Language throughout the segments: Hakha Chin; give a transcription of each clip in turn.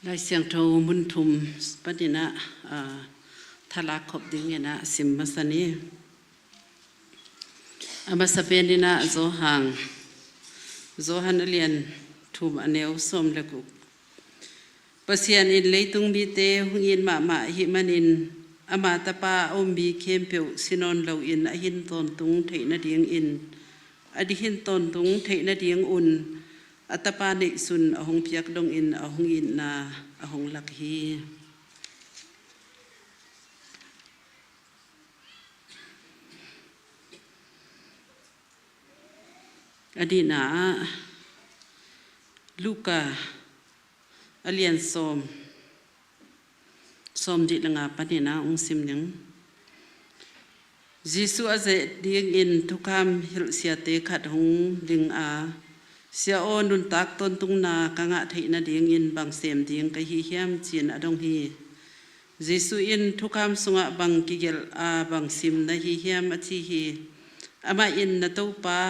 Lai siang tho mun thum panin ah thalak khop ding ina sim masani. Amasa penina zo hang Johan alian thum aneu som le kuk. Pasian in leitung mi te hungin ma ma hi manin ama tapa om mi khem peu sinon lo in a hin ton tung theina ding in adihin ton tung theina ding un atapa nih sun a hung piak dong in a hung in na a hung lak hi. Adina ah Luka a lian sawm sawm dih langa pahnih na ung sim ning. Jesuh a zeh ding in thukam hilh sia te khat hung ding a sia aw nun tak ton tung na ka ngah theih na ding in bang sem ding ka hi hiam chin a dong hi. Jesuh in thukam sungah bang kigel a bang sim na hi hiam a thi hi. Amah in na to pa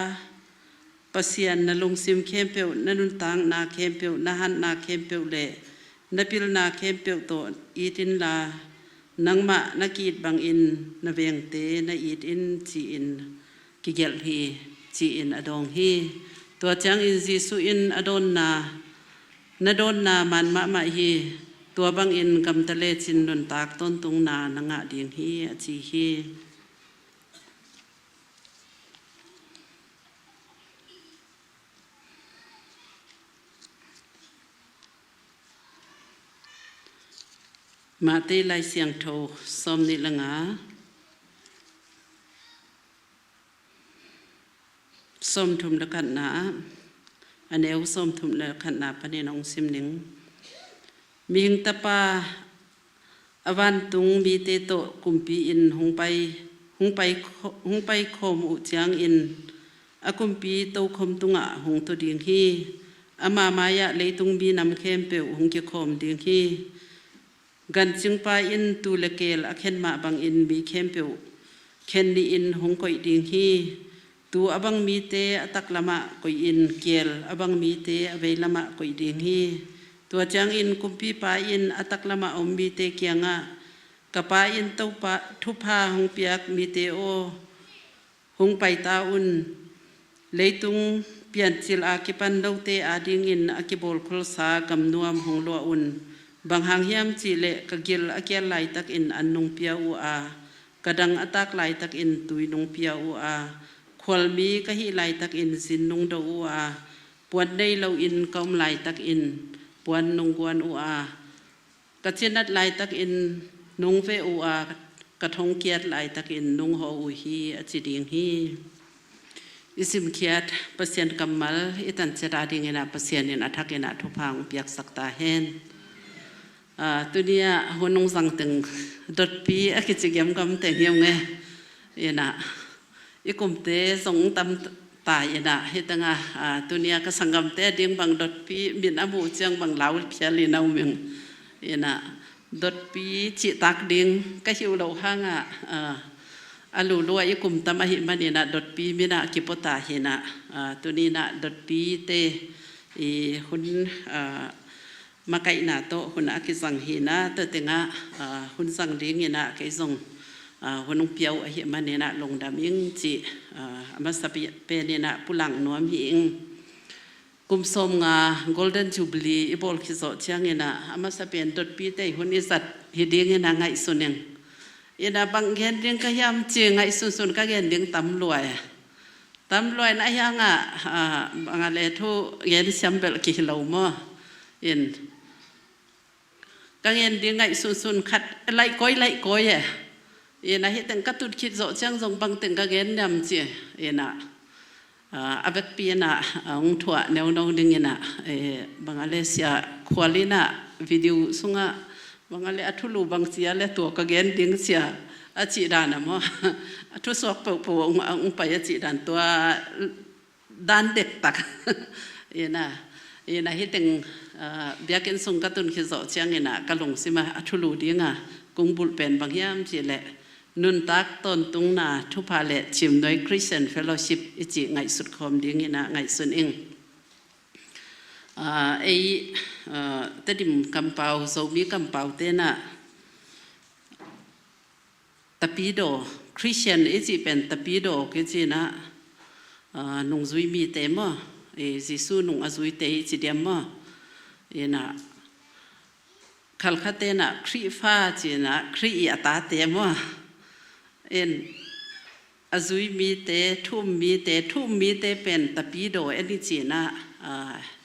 Pasian na lungsim khem peu na nun tang na khem peu na han na khem peu le na pil na khem peu to itin la Nangmah na kit bangin na vengte na it in ci in kigelh hi ci in a dong hi. Tua tiang in Jesuh in a don na na don na man mah mah hi tua bangin kamtale cin nun tak ton tung na na ngah ding hi a ci hi. Mahte Lai Siang Tho 25 sawmthum le khat na a neu sawmthum le khat na panin ong sim ning mihing tapa avan tung mi te to kumpi in hung pai hung pai hung pai khom u chiang in a kumpi to khom tunga hung to ding hi ama maya leitung bi nam khem pe hung ki khom ding hi gan chingpa in tu le kel a khen ma bang in mi khem pe khen ni in hung koi ding hi tu abang mi te atak lama koi in kel abang mi te avei lama koi ding hi tua chang in kumpi pa in atak lama om mi te kianga kapa in to pa thupa hung piak mi te o Hung pai ta un leitung piancil a kipan lo te a ding in a kibol khol sa gam nuam hung lua un bang hang hiam chi le ka gil a kial lai tak in an nung pia u a kadang atak lai tak in tui nung pia u a khual mi ka hi lai tak in zin nung do u a puan nei lo in kaum lai tak in puan nung guan u a Ka chinat lai tak in nung ve u a ka thong kiat lai tak in nung ho u hi a chi ding hi. Isim khiat pasien kamal itan chera ding ina pasien in athak ina thupang piak sakta hen. Tunia hunung zang teng dot pi a ki chigem kam te hiam nge ina ikum te zong tam ta ina hitanga tunia ka sangam te ding bang dot pi min amu chiang bang lau phial ina uming ina dot pi chi tak ding ka hiu lo hanga alu lua i kum tam a hi manina dot pi mina kipota hina tunina dot pi te i hun makai na to hun a ki zang hi na te tenga hun zang ding ina ke zong hunung piau a hi manina lungdam ing chi ama sapi pe ni na pulang nuam hi ing kum som nga golden jubilee i bol khi zo chiang ina ama sapian dot pi te hun i zat hi ding ina ngai suning ina bang gen ding ka yam chi ngai sun sun ka gen ding tam luai tam luai na yanga anga le thu gen siam bel ki lo mo in ka ngen ding ngai sun sun khat lai koi lai koi e ina hi teng ka tut khit zo chang zong bang teng ka gen nam chi ina avet pi na ong thua neu no ding ina e Bangladesh khwalina video sunga bangale athulu bang chia le to ka gen ding chia a chi dan amo athu sok po po ong ong pa ya chi dan to dan dek tak ina ina hi teng biakin sung ka tun khi zo chiang ina ka lung sima a thulu dinga kungbul pen bang hiam chi le nun tak ton tung na thu pha le chim noi Christian Fellowship ichi ngai sut khom ding ina ngai sun ing ei Tedim kampau Zomi kampau te na Tapido Christian i ci pen tapido ki ci na nung zui mi te mo i Jesuh nung a zui te i ci diam mo ina khal kha te na Khrihfa ci na Khrih i ata te mo in a zui mi te thum mi te thum mi te pen tapi do ani chi na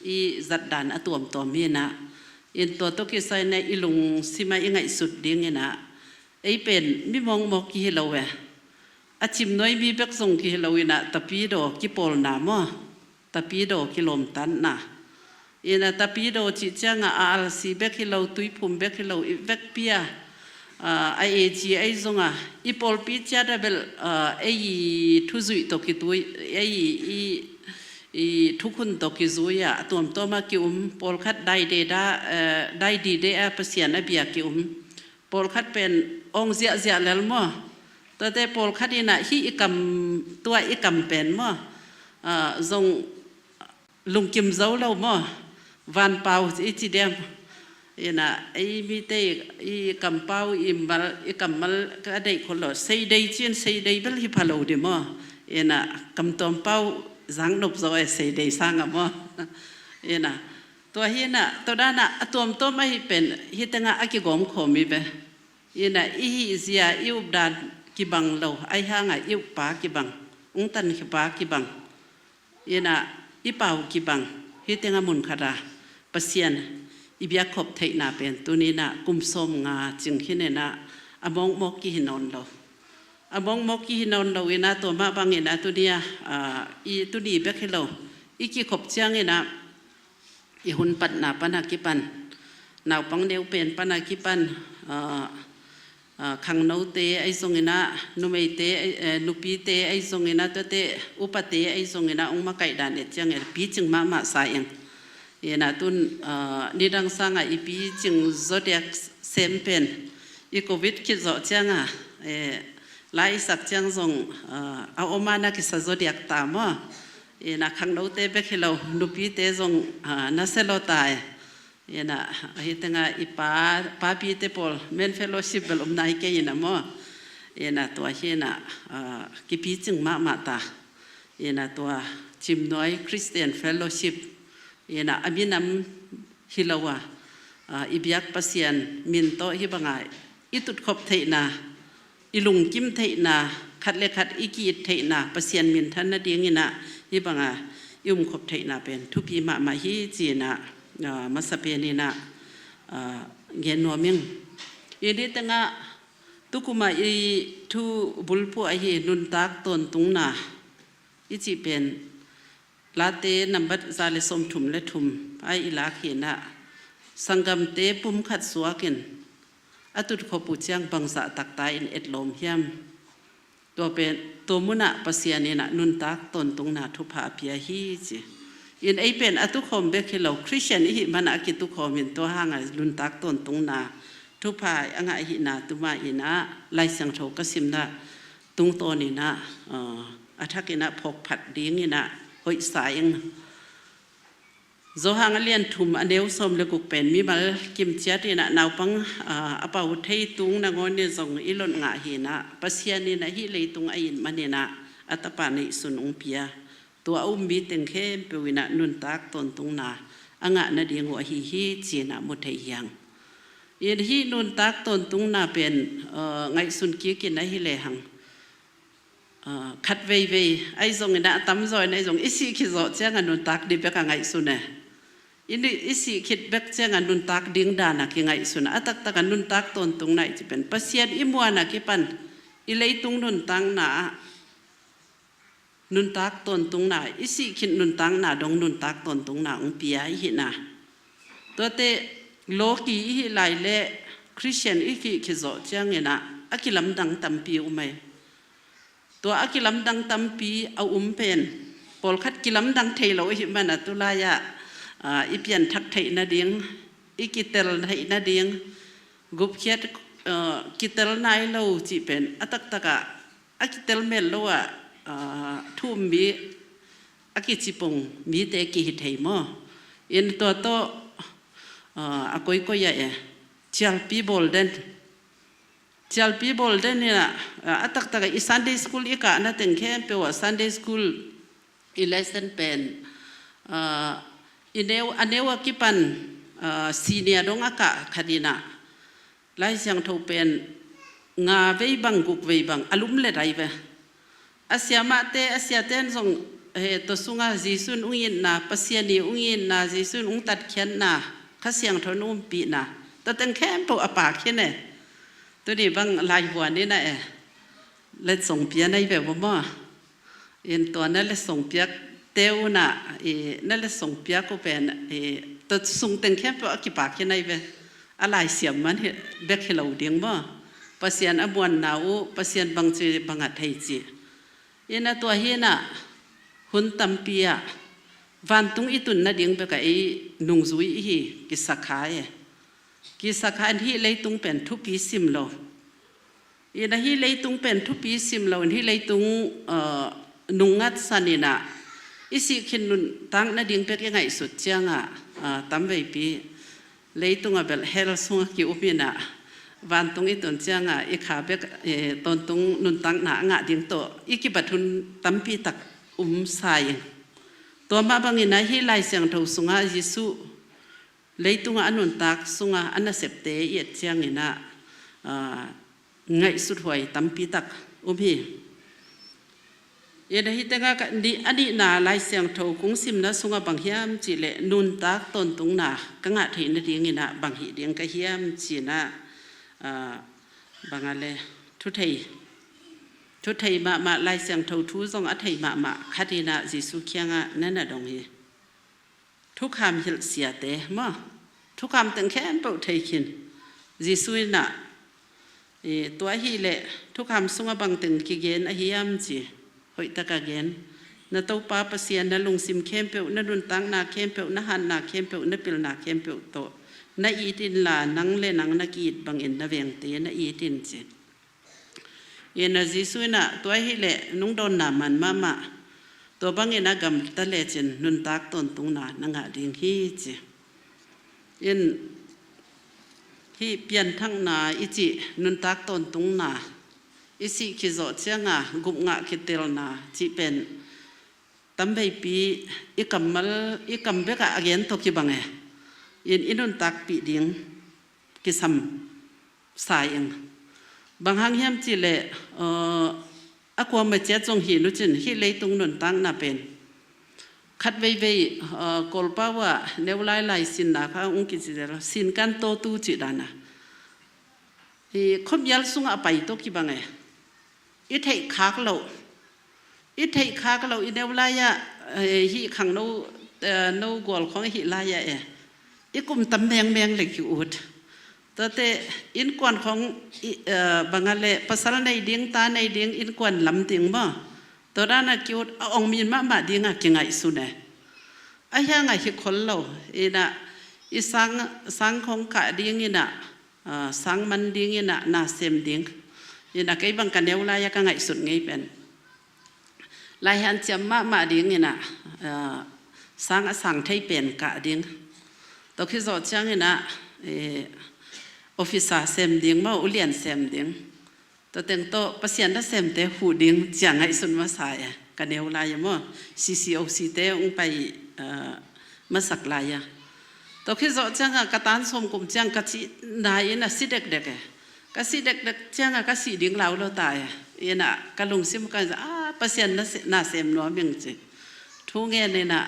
i zat dan a tuam to mi na in to to ki sai na ilung sima i ngai sut ding ina ei pen mi mong mo ki lo we a chim noi mi bek zong ki lo ina tapi do ki pol na mo tapi do ki lom tan na ina tapi do chi changa a al si bek hi lo tui phum bek hi lo i vek pia a e chi ai zonga i pol pi cha da bel ei thu zui to ki tui ei i i thu khun to ki zuya tuam to ma ki um pol khat dai de da dai di de a pasian a bia ki um pol khat pen ong zia zia lel mo to te pol khat ina hi ikam tua ikam pen mo zong lungkim zo lo mo van pau i chi dem ina ei mi te i kam pau i mal i kam mal ka dei kholo sei dei chin sei dei bel hi phalo di mo ina kam tom pau zang nop zo e sei dei sang a mo ina to hi na to da na atom tom a hi pen hi tanga aki gom khomi be ina i hi zia i up dan ki bang lo ai hanga i up pa ki bang ung tan ki pa ki bang ina i pau ki bang hi tenga mun khara pasian i bia khop thei na pen tuni na kum som nga ching hine na among mo ki hinon lo among mo ki hinon lo ina to ma bang ina tunia i tuni bek hi lo i ki khop chiang ina i hun pat na pana ki pan nau pang neu pen pana ki pan khang no te ai zong ina numei te nupi te ai zong ina to te upa te ai zong ina ong ma kai dan et chiang el pi ching ma ma sa eng ina tun ni dang sanga i pi ching zodiac sem pen i covid ki zo chianga e lai sak chiang zong a oma na ki sa zodiac ta mo ina khang no te be khilo nupi te zong na selo ta e ina hi tanga i pa pa pi te pol men fellowship bel um nai ke ina mo ina to hi na ki pi ching ma ma ta ina to chim noi Christian fellowship ina aminam hilawa ibiak pasian min to hi bangai itut khop theina ilung kim theina khat le khat iki theina pasian min than na ding ina hi banga yum khop theina pen thu pi ma ma hi chi na ma sa pe ni na nge no ming ini tanga tukuma i thu bulpu a hi nun tak ton tung na i chi pen la te number 133 ai ila khi na sangam te pum khat suakin atut khopu chiang bangza takta in et lom hiam to pen to muna pasian ina nun tak ton tung na thu pha pia hi chi in ei pen atu khom be khilo Christian hi mana ki tu khom in to hanga nun tak ton tung na thu pha anga hi na tuma ina lai sang tho ka sim na tung to ni na athakina phok phat ding ina hoi sa ing Zohang a lian thum a neu som le kuk pen mi mal kim chiat ina naupang a pau thei tung na ngon ni zong i lon nga hi na pasian ni na hi leitung a in manina atapa nei sun ung pia tua um mi teng khem pewina nun tak ton tung na anga na ding wa hi hi chi na mu thei hiang in hi nun tak ton tung na pen ngai sun ki ki na hi le hang khat vei vei ai zong ina tam zoi na zong isi khi zo chiang an tak di bek ngai su ne ini isi khit bek chiang an nun tak ding da na ki ngai su na atak tak an nun tak ton tung nai chi pen pasian imua na ki pan i leitung nun tang na nun tak ton tung na isi khit nun tang na dong nun tak ton tung na ung pia hi na to te lo ki hi lai le Christian i ki khi zo chiang ina akilam dang tampi umai to akilam dang tampi a um pen pol khat kilam dang thei lo hi mana tulaya ipian thak thei na ding ikitel thei na ding gup khiat kitel nai lo chi pen atak taka akitel mel lo a thum mi aki chipong mi te ki hi thei mo in to to. A koi koi a e Chialpi Bolden Chialpi Bolden ina a taktak i Sunday school i ka na teng khem pe wa Sunday school i lesson pen ineu aneu akipan senior dong aka khadina Lai siang tho pen nga vei bang guk vei bang alum le dai ve asia ma te asia ten zong he to sunga Jisun ungin na Pasian i ungin na Jisun ung tat khian na kha siang tho um pi na to teng khem po apa khin e tu ni bang lai huan ni na e let song pia nai ve bo ma in to na le song piak teu na i na le song piak ko pen i to sung teng khem po ki pa khin ai ve alai siam man hi bek hi lo ding mo pasian abuan na u pasian bang chi banga thei chi ina to hi na hun tampia van tung itun na ding be ka i nung zui hi ki sakha e ki sakha an hi leitung pen thu pi sim lo Ina hi leitung pen thupi sim lo in hi leitung nungat sanina isi khin nun tang na ding pek ngai sut chianga tam vei pi leitung a bel hel sunga ki upina van tung i ton chianga i kha bek ton tung nun tang na nga ding to iki bathun tampi tak sai to ma bangina hi lai siang tho sunga Jesu Leitung ah a nuntak sungah an a septe i chiang in ah ngaih sut huai tampi tak um hi. Ena hi tenga ka ni ani na lai siang tho kung sim na sunga bang hiam chi le nun tak ton tung na ka nga thei na ding ina bang hi ding ka hiam chi na bangale thu thei thu thei ma ma lai siang tho thu zong a thei ma ma khatina Jesu khianga na na dong hi. Thukham hilh sia te maw thukham teng khen paoh thei khin Jesuh na i tuah hi le thukham sunga bang teng ki gen a hiam chi hoi taka gen na topa pasian na lungsim khem peu na nun tang na khem peu na han na khem peu na pil na khem peu to na i tin la nang le nang na kit bang in na veng te na i tin chi Ina Jesuh na tuai hi le nungdon na man ma ma to bang ina gam ta le chin nun tak ton tung na na nga ding hi chi in hi pian thang na ichi nun tak ton tung na isi khi zo chianga gup nga khi tel na chi pen tam vei pi i kammal i kam beka again to ki bange in inun tak pi ding ki sam sai ing banghang hiam chi le akwa ma che chong hi nu chin hi leitung nun tang na pen khat vei vei kolpa wa neu lai lai sin na kha ung ki chi sin kan to tu chi dana hi khom yal sung a pai to ki bange i thei khak lo i thei khak lo i neu lai ya hi khang no no gol khong hi lai ya e i kum tam meng meng le ki ut Tate inn kuan khong bangale pasal nei ding ta nei ding inn kuan lam ding ma to dana kiut a ong min ma ma ding a ki ngai su ne a hia ngai hi khol lo ina i sang sang khong ka ding ina sang man ding ina na sem ding ina kei bang ka neu la ya ka ngai sut ngei pen lai han chiam ma ma ding ina sang a sang thei pen ka ding to khi zo chiang ina officer sem ding ma ulian sem ding to teng to pasian na sem te hu ding chiang ai sun ma sa e ka neu lai mo CCOC te ung pai ma sak lai ya to khi zo chiang ka tan som kum chiang ka chi na ina si dek dek e ka si dek dek chiang ka si ding lau lo ta e ina ka lung sim ka a pasian na na sem no ming chi thu nge ne na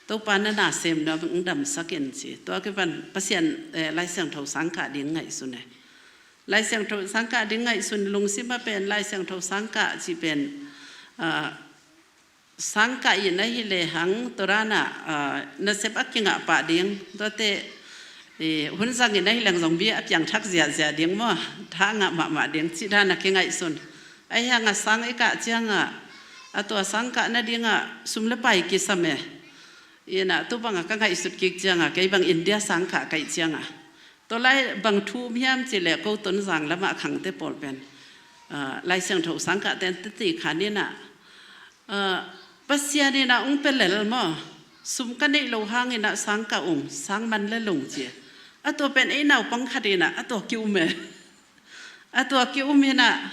to pa na na sem no ming dam sakin chi to ke van pasian lai sang tho sang ka ding ngai su ne lai sang tho sang ka ding ngai sun lung sim ma pen lai sang tho sang ka chi pen sang ka in a hi le hang torana na sep akinga pa ding to te hun sang in a hi lang zong bi apyang thak zia zia ding mo tha nga ma ma ding chi dana ki ngai sun ai hanga sang e ka chianga ato sang ka na dinga sum le pai ki same ina tu banga ka ngai sut ki chianga ke bang India sang kha kai chianga to lai bang thu miam chi le ko ton zang lama khang te pol pen lai siang tho sang ka ten ti kha ni na Pasian ina ung pelel mo sum ka nei lo hang ina sang ka ung sang man le lung chi. Ato pen ei nau pang khat ina ato ki ume. Ato ki umina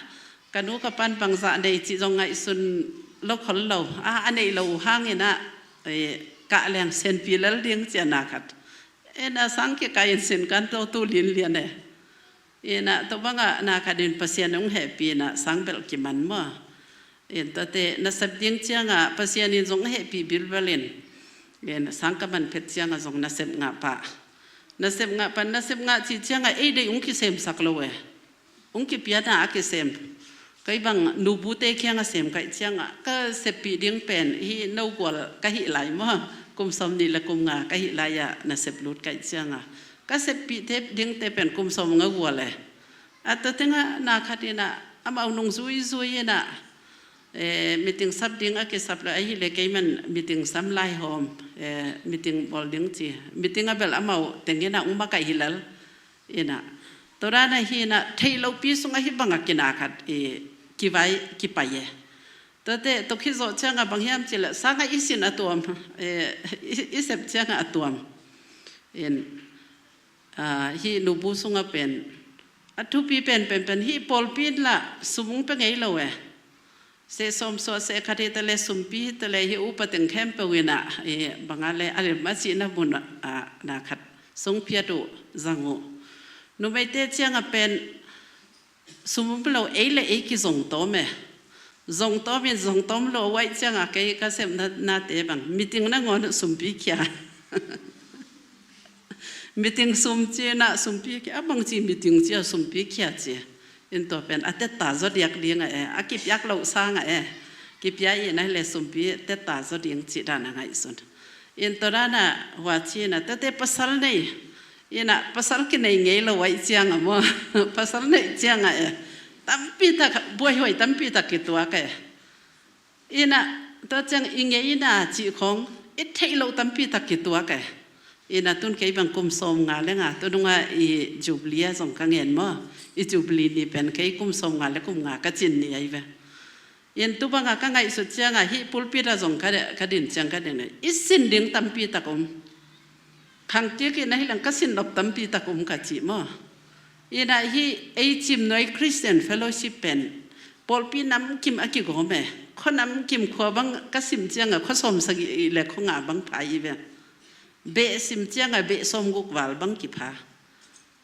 kanu ka pan pang za nei chi zong ngai sun lo khol lo a anei lo hang ina ka leng sen pi lal ding chia na khat ena sang ki ka in sin kan to tu lin lian e ina to banga na khat in pasian ung he pi na sang bel ki man mo in to te na sep ding chianga pasian in zong he pi bil balin in sang ka man phet chianga zong na sep nga pa na sep nga pan na sep nga chi chianga ei dei ung ki sem sak lo e ung ki pia na ki sem kai bang nu bu te khiang a sem kai chianga ka sep pi ding pen hi no gwal ka hi lai mo kum som ni la kum nga ka hi lai ya na sep lut kai chianga ka sep pi te ding te pen kum som nga gwal e ato tenga na khatina amau nung zui zui na meeting sap ding a ke sap la ai le keiman meeting sam lai hom meeting bol ding chi meeting a bel amau tengina ungma kai hilal ina torana hi na theilo pi sunga hi banga kina khat e kiwai kipaye to te to khi zo changa bang hiam chila sanga isin atuam e isep changa atuam in hi nubu sunga pen athu pi pen pen pen hi pol pin la sumung pe ngei lo e se som so se khati tale sumpi tale hi upa teng khem pe wina e bangale ale ma chi na bun a na khat sung phia tu zangu nu mei te chianga pen sumum lo ei le ei ki zong to me zong to min zong tom lo wai chianga ke ka sem na na te bang meeting na ngon sumpi khia meeting sum chi na sumpi ki abang chi meeting chi sumpi khia chi in to pen ate ta zo diak ding e a ki piak lo sa nga e ki pia i na le sumpi te ta zo ding chi da na ngai sun in to ra na wa chi na te te pasal nei ina pasal ki nei ngei lo wai chiang amo pasal nei chiang a e tampi ta buai hoi tampi ta ki tua ke ina to chang inge ina chi khong i thei lo tampi tak ki tua ke ina tun ke bang kum som nga le nga to nunga i jubilee zong ka ngen mo i jubilee ni pen ke kum som nga le kum nga ka chin ni ai ve yen tu banga ka ngai su chianga hi pulpit a zong ka ka din chiang ka din i sin ding tampi tak um khang ti ki na hi lang ka sin lop tampi tak um ka chi mo Ina hi ei chim noi Christian Fellowship pen polpi nam kim aki gome kho nam kim khua bang ka sim chianga kho som sagi le kho nga bang pha i ve be sim chianga be som guk wal bang ki pha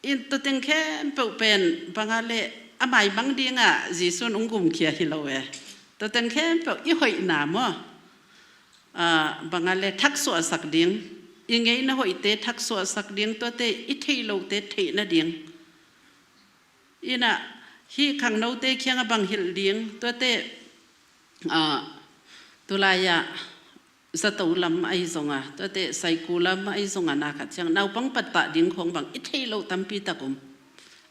in to teng khem pe pen banga le amai bang dinga jisun ungum khia hi lo e to teng khem pe i hoi na mo bangale thak so sak ding i ngei na hoi te thak so sak ding to te i thei lo te thei na ding ina hi khang no te khiang bang hil ding to te tulaya zato lam ai zonga to te saiku lam ai zonga na kha chiang nau pang pat ta ding khong bang i thei lo tampi takum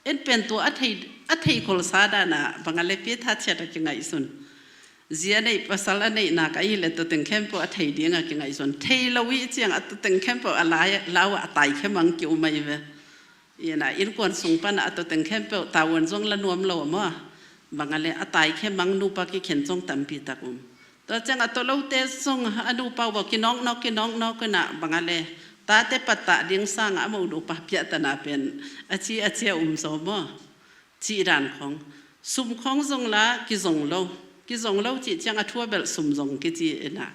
en pen to a thei a thei khol sa da na bangale pi tha chet ki ngai sun zia nei pasal a nei nak ai le to teng khem po a thei ding a ki ngai zon thei lo wi chiang a to teng khem po a lai law a tai khem ang ki umai ve ina in kon sung pan a to teng khem po ta won zong la nuam lo mo bangale a tai khem mang nu pa ki khen chong tam pi tak um to chang a to lo te song a nu pa wa ki nong nok ki nong nok na bangale ta te patta ding sang a mo nu pa pia ta na pen a chi a chia um so mo chi ran khong sum khong zong la ki zong lo ki zong lo chi chang a thua bel sum zong ki chi ina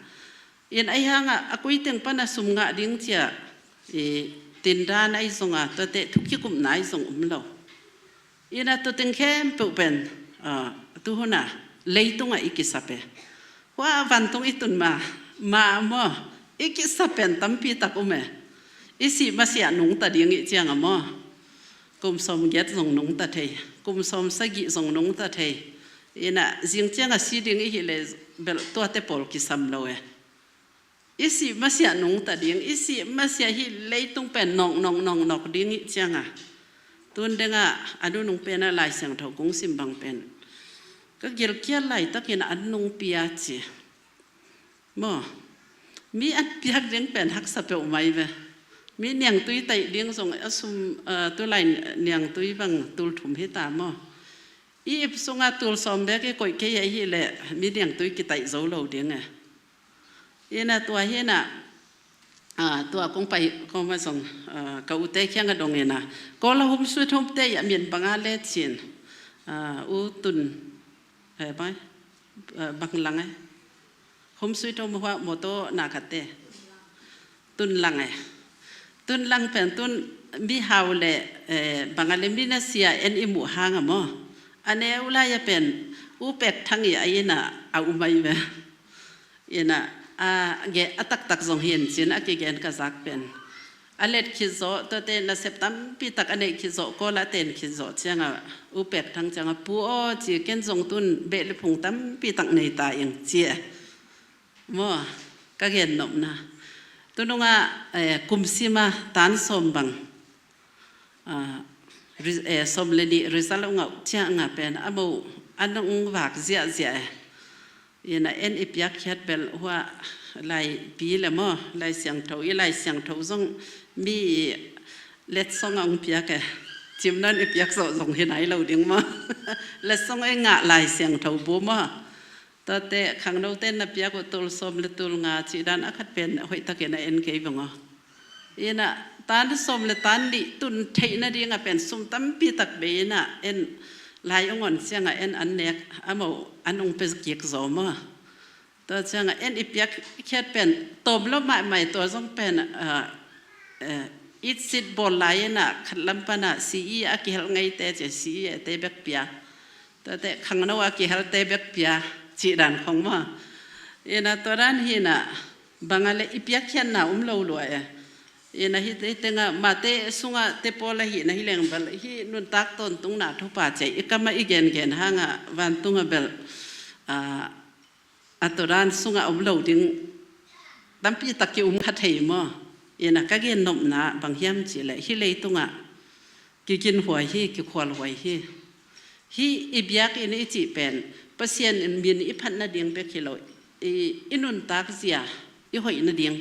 in ai hanga akui teng pana sum nga ding chia e tin ran ai zonga to te thukki kum nai zong um lo ina to teng khem pe pen a tu huna leitunga ikisape wa van tung itun ma ma mo ikisapen tampi tak ume isi masia nung ta ding i chiang amo kum som get zong nung ta thei kum som sagi zong nung ta thei ina jing chiang a si ding i hi le bel to te pol ki sam lo e isi masia nung ta ding isi masia hi leitung pen nong nong nong nok ding i chiang a tun denga anu nung pen a lai siang tho kung sim bang pen ka gil kia lai takin an nung pia chi mo mi an piak ding pen hak sa pe mai ve mi niang tui tai ding zong asum tu lai niang tui bang tul thum hi ta mo i ip sunga tul som be ke koi ke ye hi le mi niang tui ki tai zo lo ding e ina tua hi na Tua kong pai ko ma zong ka ute khiang a dong ina ko la hum su thum te ya mien banga le chin u tun he bai bang lang ai hum sui thum hua moto na khat te tun lang ai tun lang pen tun mi hau le bangale mi na sia en imu hanga mo ane ula ya pen u pek thang i aina a umai ve ina a ge a taktak zong hin chin a ki gen ka zak pen a let khi zo to te na sep tampi tak ane khi zo ko la ten khi zo chianga u pek thang changa pu o chi ken zong tun be le phung tampi tak nei ta ing chi mo ka gen nom na tununga kumsima tan som bang som le ni result ngau chia nga pen amo anong wak zia zia ina en ipiak khiat bel hua lai pi le mo lai siang tho i lai siang tho zong mi let song ang piak e chim nan ipiak zo zong hi nai lo ding mo let song e nga lai siang tho bu mo to te khang no ten na piak u tul som le tul nga chi dan akhat pen hoi takin a en ke bongo ina tan som le tan ni tun theina ding a pen sum tampi tak be ina en lai ongon sianga en an nek amo an ung pe kik zo ma to sianga en ipiak khiat pen tom lo mai mai to zong pen it sit bol lai na khat lam pana si a ki hel ngai te che si te bek pia to te khang no a ki hel te bek pia chi dan khong ma ina to ran hi na bangale ipiak hian na um lo lo e ina hi te tenga ma te sunga te pola hi na hi leng bal hi nun tak ton tung na thu pa che ikama igen gen hanga van tunga bel a atoran sunga um lo ding tampi takki um kha thei mo ina ka gen nom na bang hiam chi le hi lei tunga ki kin huai hi ki khwal huai hi hi ibiak in i chi pen pasien in min i phat na ding pe khilo i inun tak zia i hoi na ding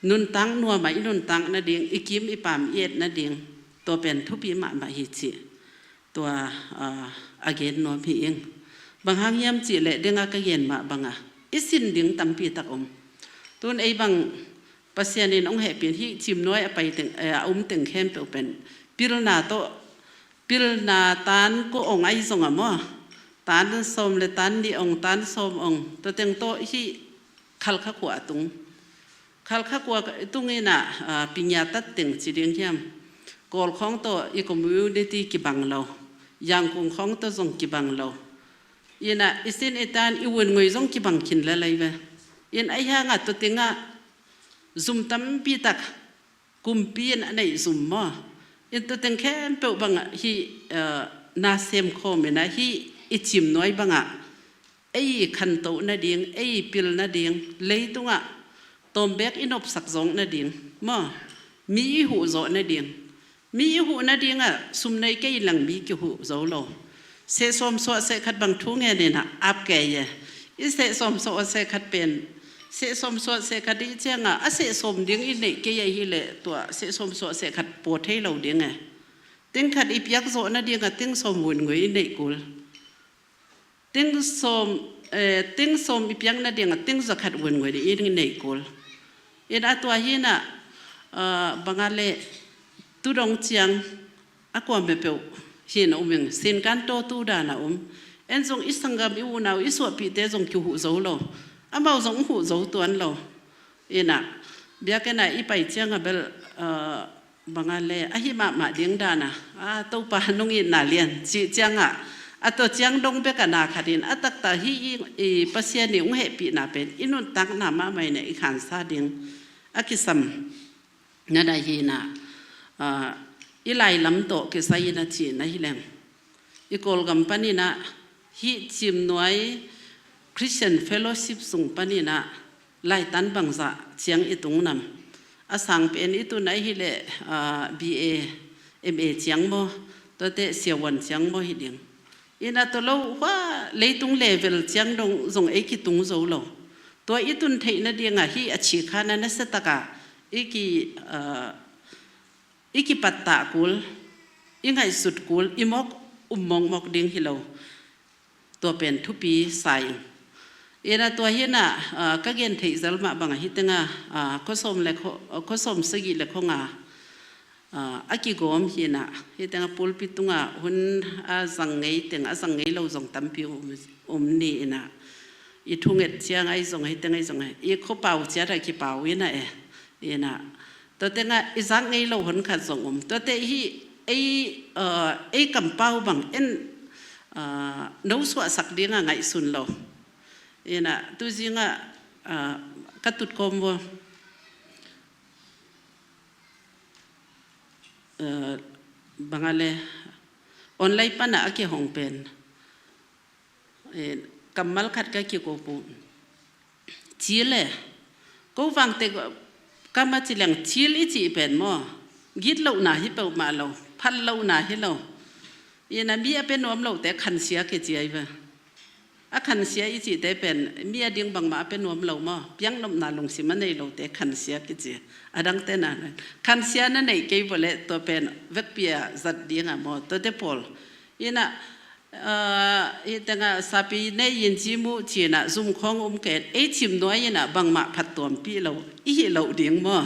nun tang nuama i nun tang na ding i kim i pam iet na ding to pen thupi ma ma hi chi tua again no mi ing bang hang yam chi le dinga ka yen ma banga isin ding tampi tak om tun ei bang pasian in ong he pin hi chim noi a pai teng a um teng khem pe pen pil na to pil na tan ko ong ai zong amo tan som le tan ni ong tan som ong to teng to hi khal kha kwa tung khal kha kwa tung ina pinya tat teng chi ding hiam kol khong to i community ki bang lo yang kung khong to zong ki bang lo ina isin itan i wun ngoi zong ki bang khin la lai ve in ai ha nga to tinga zum tampi tak kumpi in anei zum mo in to teng khem pe bang hi na sem khom ina hi ichim noi banga ei khan to na ding ei pil na ding leitunga tombek inop sak zong na ding mo mi hu zo na ding mi hu na ding a sum nei ke lang mi ki hu zo lo se som so se khat bang thu nge ne na ap ke ye i se som so se khat pen se som so se khat i chenga a se som ding i nei ke ye hi le to se som so se khat po thei lo ding e ting khat i piak zo na ding a ting som wun ngui nei kul ting som ting som i piang na ding a ting za khat wun ngui i nei kul in atwa hi na bangale tudong chiang akwa me pe hin uming sin kan to tu da na um en zong isangam i unau i suwa pi te zong ki hu zo lo amau zong hu zo tuan lo ina biakena i pai chiang a bel bangale a hi ma ma ding dana a to pa nung in na lian chi chiang a ato chiang dong be ka na khatin atak ta hi i pasian ni ung he pi na pen inun tak na ma mai ne i khan sa ding akisam na da hi na i lai lam to ki sai na chi na hi leng i kol gam pani na hi chim nuai Christian Fellowship sung pani na lai tan bang za chiang i tung nam a sang pen i tu nai hi le BA MA chiang mo to te siawan chiang mo hi ding ina to lo wa leitung level chiang dong zong ei ki tung zo lo to i tun thei na dinga hi a chi khana na se taka iki iki patta kul ingai sut kul imok ummong mok ding hi lo to pen thupi sai. Ina tua hi na ka gen thei zal ma bang hi tenga khosom le khosom sagi le khonga aki gom hi na hi tenga pulpit tunga hun a zang ngei teng a zang ngei lo zong tampi um ni ina i thunget chiang ai zong hi tengai zong i kho pau chia ra ki pau ina e ina to tenga i zang ngei lo hon khat zong um to te hi ei ei kam pau bang en no suah sak ding a ngaih sun lo ina tu zinga ka tut kom wo bangale online pana ake hong pen kamal khat ka ki ko pu chile ko wang te kama chileng chil i chi pen mo git lo na hi pe ma lo phan lo na hi lo ina mi a pen om lo te khan sia ke chi ai ba a khan sia i chi te pen mi a ding bang ma pen om lo mo piang nom na lung si ma nei lo te khan sia ke chi adang te na khan sia na nei ke bole to pen vek pia zat ding a mo to te pol ina i tanga sapi ne yin chi mu chi na zum khong ket ei chim noi ina bang ma phat tuam pi lo i hi lo ding mo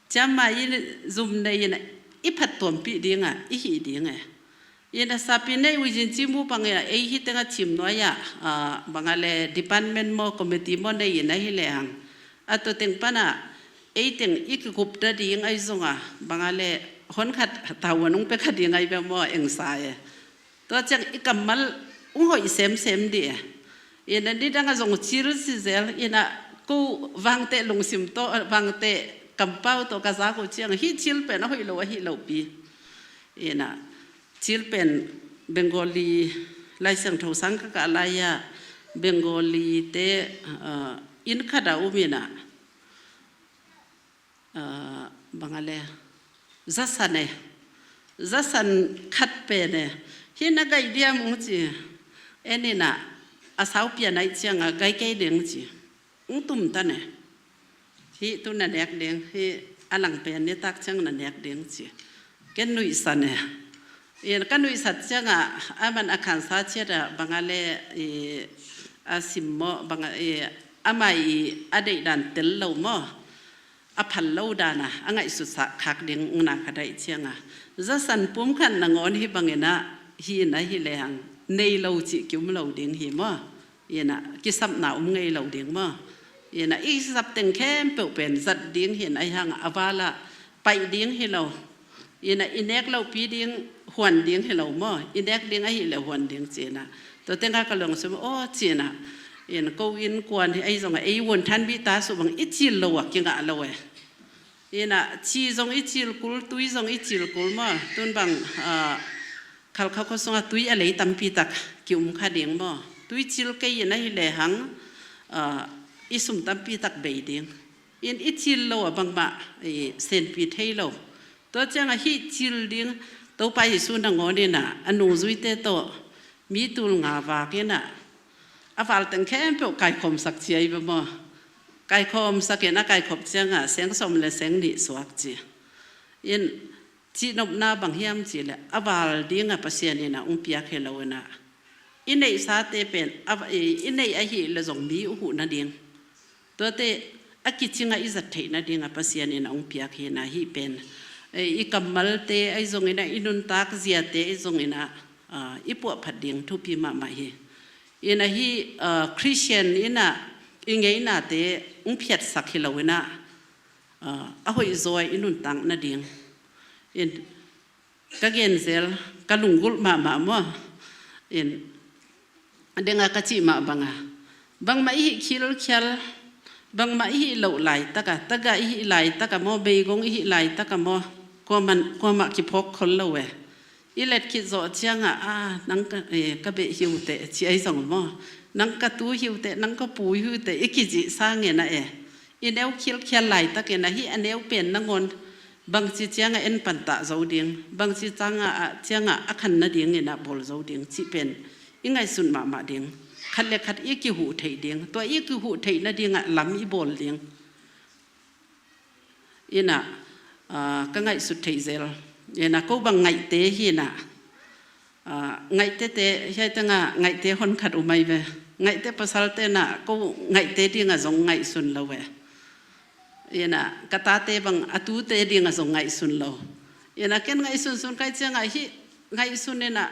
cham ma i zum ne ina i phat tuam pi ding a i hi ding e ina sapi ne wi jin chi mu bang ya ei hi tanga chim noi ya bangale department mo committee mo ne ina hi le hang ato teng pana ei teng ik gup da ding ai zonga bangale hon khat tawanung pe khat ding ai be mo eng sa e to chang ikamal ung hoi sem sem di ina ni danga zong chir si zel ina ku wang te lungsim to wang te kampau to ka za ko chiang hi chil pen hoi lo hi lo pi ina chil pen Bengali lai sang tho sang ka ka lai ya Bengali te in khada umina bangale zasane zasan khat pe ne hi na gai diam ung chi enina asau pia nai chianga gai ke ding chi ung tum ta ne hi tu na nek ding hi alang pe ni tak chang na nek ding chi ken nui sa ne in ka nui sat changa aman akhan sa chera bangale i asimmo banga e amai adei dan tel lo mo a phal lo dana angai su sa khak ding na ka dai chianga za san pum khan na ngon hi bangena hi na hi le hang nei lo chi kyum lo ding hi mo ina ki sap na um ngei lo ding mo ina i sap teng khem pe pen zat ding hin ai hang awala pai ding hi lo ina inek lo pi ding huan ding hi lo mo inek ding a hi le huan ding chena to tenga ka long sum o chena in ko in kwan hi ai zong ai won than bi ta su bang i chil lo wa kinga lo e ina chi zong i chil kul tui zong i chil kul ma tun bang khal kha ko songa tui a lei tampi tak ki um kha ding mo tui chil ke ina hi le hang i sum tampi tak bei ding in i chil lo a bang ma i sen pi thei lo to changa hi chil ding to pa hi su na ngo ni na anu zui te to mi tul nga wa ke na a wal teng khem pe kai khom sak chiai ba mo kai khom sak na kai khop changa seng som le seng ni suak chi in chi nop na bang hiam chi le awal ding a pasian ina ung piak he lo na inei sa te pen inei a hi le zong mi hu na ding to te akichinga i zat theina ding a pasian in ong piak hi na hi pen i kamal te ai zong ina inun tak zia te ai zong ina i pu phat ding thu pi ma ma hi ina hi Christian ina ingei na te ung phiat sak hi lo ina a hoi zoi inun tang na ding in ka gen zel ka lungul ma ma mo in denga ka chi ma banga bang ma hi khil khial bang ma hi lo lai taka taga hi lai taka mo beigong hi lai taka mo ko man ko ma ki phok khol lo we i let ki zo chianga a nang ka e ka be hiu te chi ai zong mo nang ka tu hiu te nang ka pu hiu te iki ji sa nge na e i neu khil khial lai tak na hi aneu pen na ngon bang chi chianga en pan ta zo ding bang chi changa a chianga a khan na ding ina bol zo ding chi pen ingai sun ma ma ding khat le khat i ki hu thei ding to i ki hu thei na ding a lam i bol ding ina ka ngai su thei zel ina ko bang ngai te hi na ngai te te hai tanga ngai te hon khat umai ve. Ngaih te pasal te na ko ngaih te ding a zong ngaih sun lo e. Ina kata te bang atu te ding a zong ngaih sun lo. Ina ken ngaih sun sun kai chiang ah hi ngaih sun ina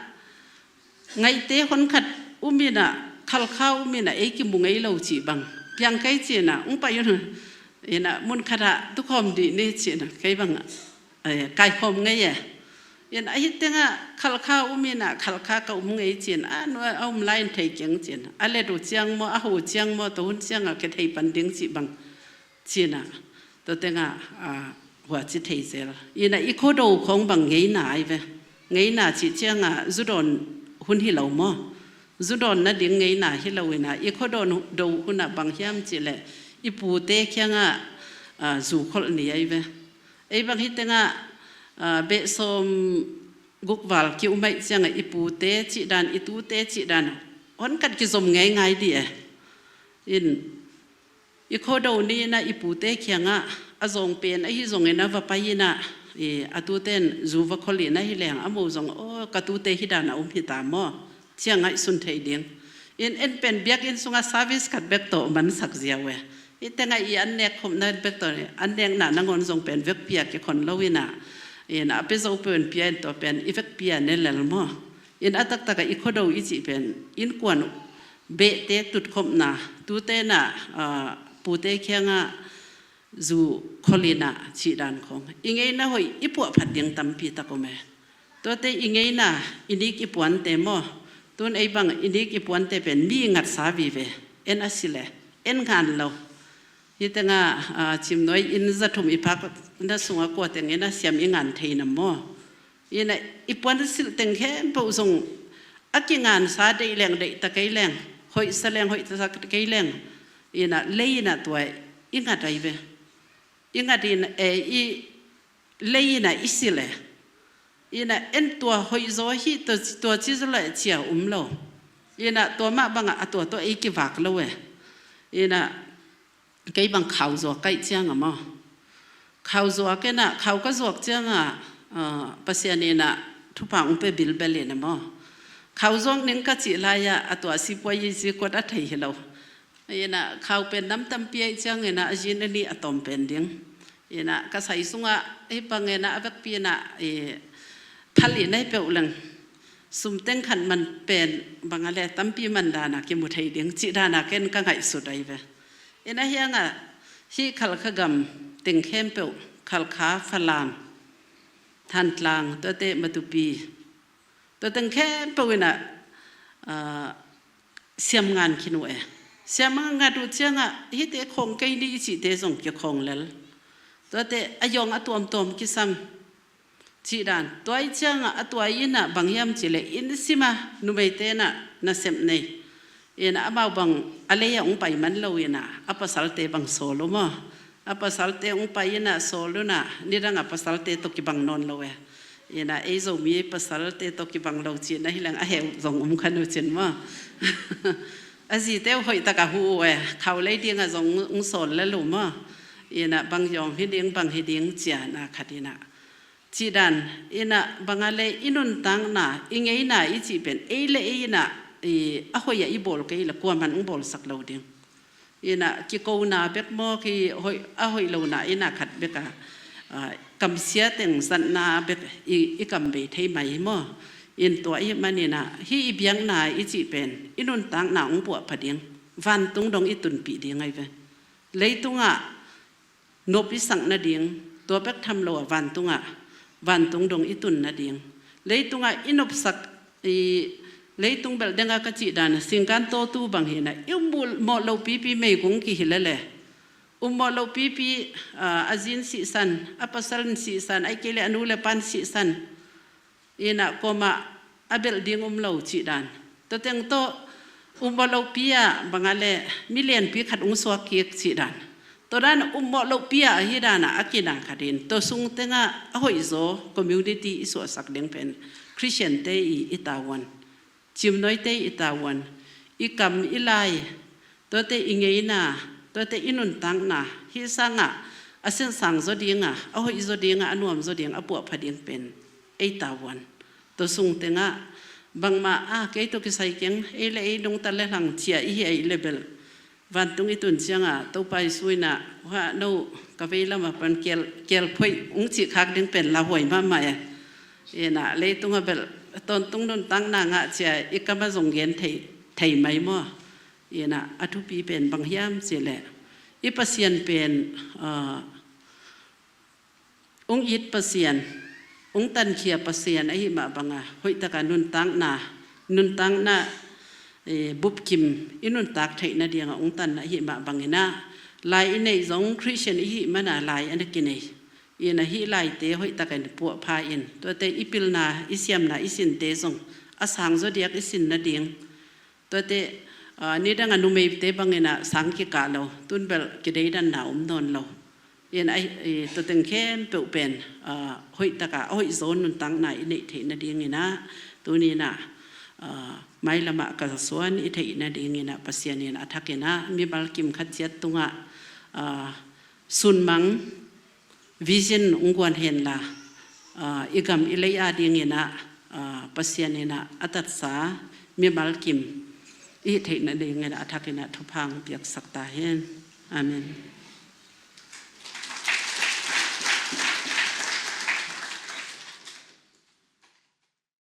ngaih te hon khat umina khal kha umina ei ki mu ngei lo chi bang piang kai chi na ung pa yun ina mun khata tu khom di ni chi na kai bang kai khom ngei e in a hi tenga khal kha umina khal kha ka um ngei chin a no a um lain thei keng chin a le du chiang mo a hu chiang mo to hun chiang a ke thei pan ding chi bang china to tenga a hua chi thei zel ina i kho do khong bang ngei na ai ve ngei na chi chiang a zu don hun hi lo mo zu don na ding ngei na hi lo ina i kho don do huna bang hiam chi le i pu te khianga zu khol ni ai ve ei bang hi tenga be som gukwal ki umai chiang i pu te chi dan i tu te chi dan on kat ki zom ngai ngai di e in i kho do ni na i pu te khianga a zong pen a hi zong ina va pai na i atu ten zu va kholi na hi leng amu zong o ka tu te hi dan a um hi ta mo chiang ai sun thei ding in en pen biak in sunga service khat bek to man sak zia we i tenga i an nek khom na bek to an nek na na ngon zong pen vek pia ki khon lowina in a pe zo pen pia to pen i vek pia ne lel mo in atak taka i khodo i chi pen in kuan be te tut khom na tu te na pu te khianga zu kholina chi dan khong ingei na hoi i pu phat ding tampi takome to te ingei na inik i puan te mo tun ei bang inik i puan te pen mi ngat sa vi ve en asile en ngan lo hi tenga chim noi in zathum i phak na sunga ko teng ina siam i ngan thei na mo ina i puan sil teng khem po zong akingan sa dei leng dei ta kei leng hoi sa leng hoi ta kei leng ina leina tuai inga dai ve inga din e i leina isile ina en tua hoi zo hi to tua chi zo la chia um lo ina tua ma banga atua to ei ki wak lo e ina kei bang khau zo kai chiang ama khau zo ke na khau ka zuak chiang a pasian ina thupang pe bil bel ina mo khau zong ning ka chi lai ya atua si poi yi si kot a thei hi lo ina khau pen nam tam pi chiang ina ajin ani atom pen ding ina ka sai sunga e pangena avek pi na e thali nei pe ulang sum teng khan man pen bangale tampi man dana ki mu thei ding chi dana ken ka ngai su dai ve ina hianga hi khal kha gam ting khem pe khal kha falam than tlang to te matupi to teng khem pe ina siam ngan khinu e siam nga du chianga hi te khong kei ni chi te zong ki khong lel to te ayong atuam tom ki sam chi dan toy chianga atuai ina bangyam chi le in sima numei te na na sem nei ina amau bang aleya ung pai man lo ina apasal te bang solo mo apasal te ung pai ina solo na nirang apasal te to ki bang non lo e ina ei zo mi pasal te to ki bang lo chi na hilang a heu zong um khanu chin ma azi te hoi ta ka hu e khau lei ding a zong ung sol le lu ma ina bang yong hi ding bang hi ding chia na khatina chi dan ina bangale inun tang na ingei na i chi pen ei le ei na i a hoi ya i bol ke la kwa man ung bol sak lo ding ina ki ko na bek mo ki hoi a hoi lo na ina khat beka kam sia teng san na bek i i kam be thei mai mo in to i manina hi i biang na i chi pen inun tang na ung pu phading van tung dong i tun pi ding ai ve leitunga nop i sang na ding to bek tham lo van tunga van tung dong i tun na ding leitunga inop sak i leitung bel denga ka chi dan singkan to tu bang hi na umul mo lo pi pi mei kung ki hilele ummo lo pi pi azin si san apasal si san ai kele anu le pan si san ina koma abel ding um lo chi dan to teng to ummo lo pia bangale million pi khat ung so ki chi dan to dan ummo lo pia hi dana akina khadin to sung tenga hoi zo community iso sak ding pen Christian te i itawan chim noi te itawan i kam ilai to te ingei na to te inun tang na hi sanga asin sang zo dinga a hoi zo dinga anuam zo ding apua phading pen ei tawan to sung tenga. Bang ma a kei to ki sai keng ei le ei lung tal le hlang chia i hi ei le bel van tung i tun chiang a to pai sui na ha no ka vei lama pan kel kel phoi ung chi khak ding pen la hoi ma ma e e na le tung a bel ton tung nun tang na nga chia i kama zong gen thei thei mai mo e na athu pi pen bang hiam chi le i pasian pen ung it pasian ung tan khia pasian a hi ma banga hoi taka nun tang na nun tang na bup kim inun tak thei na dianga ung tan na hi ma bangina lai inei zong Christian hi mana lai an kinei ina hi lai te hoi takan pu pha in to te ipil na isiam na isin te zong asang zo diak isin na ding to te ni dang anu mei te bangina sang ki ka lo tun bel ki dei dan na um non lo in ai to teng khem pe pen hoi taka hoi zon nun tang na i nei the na ding ina tu ni na mai lama ka suan i thei na ding ina pasian in athakina mi bal kim khat chiat tunga sun mang vision ungguan hen la igam ilei a ding ina pasian ina atat sa mi mal kim i thei na ding ina athakina thuphang piak sakta hen. Amen.